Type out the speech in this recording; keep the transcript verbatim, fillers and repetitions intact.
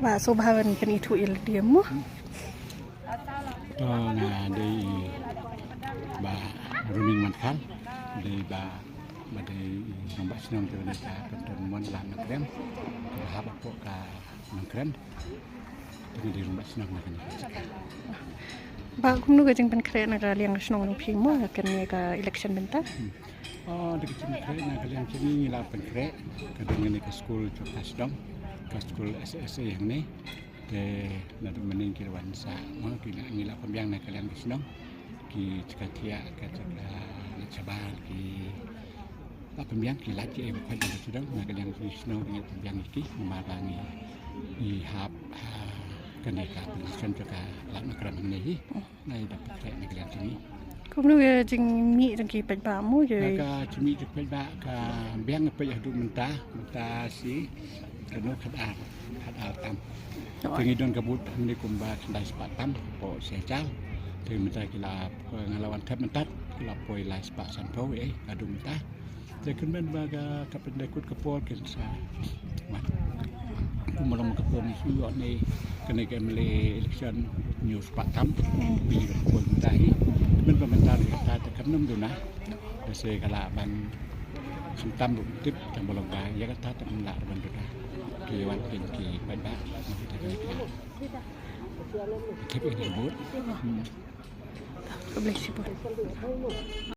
Ba so ba ban kan itu il dia mu. To nga dei ba Ruming Mankhal, dei ba, ba dei nang ba shnong te na ka kanton mon la na krem. Ba hap ko ka nang krem. Te dei ba shnong na kan. Ba kumno ka jingpynkhreh na ka liang shnong nong phi mo kan ka election mynta. Oh, da ka jingpynkhreh na ka liang jong ngi la pynkhreh ka dang ne ka skul jong ka shnong, ka skul S S A hangne. Te naduh mynne ki la wan sa mo ki la ngi la pynbiang na ka liang ka shnong. Ki jaka thiah ka jaka na chabar ki la pynbiang ki la ki em ka jaka shnong na ka liang ka shnong ngi pynbiang ki ma ba ngi i hap kane ka position jaka la na kram hangne hi. Nai da pynkhih na ka liang jong ngi. Kumno ka jingmih jong ki paidbah mo? Ka jingmih jong paidbah ka biang peit haduh mynta, mynta shi kano khatar, khatar tam. Te ngi don ka booth hangne kumba khyndai spah tam, poi shi hajar. Te mynta ki la, nga la wan thep mynta ki la poi lai spah sanphew eh haduh mynta. Te kynmen ba ka, ka pyndai kut ka por kin sa. Wan. Kumba long ka por ngi shu ïoh ne kane ka M L A election ngi u spah tam. Bi ka por mynta hi. Kynmen ba mynta ka ta te kan nym duna. Te se ka la ban khamtam ruh tip tang ba long ba ïa ka ta te kan la ban duna. Ki wan kin ki paidbah. Tip ïa ka vote. Hmm. Ka blei shibun.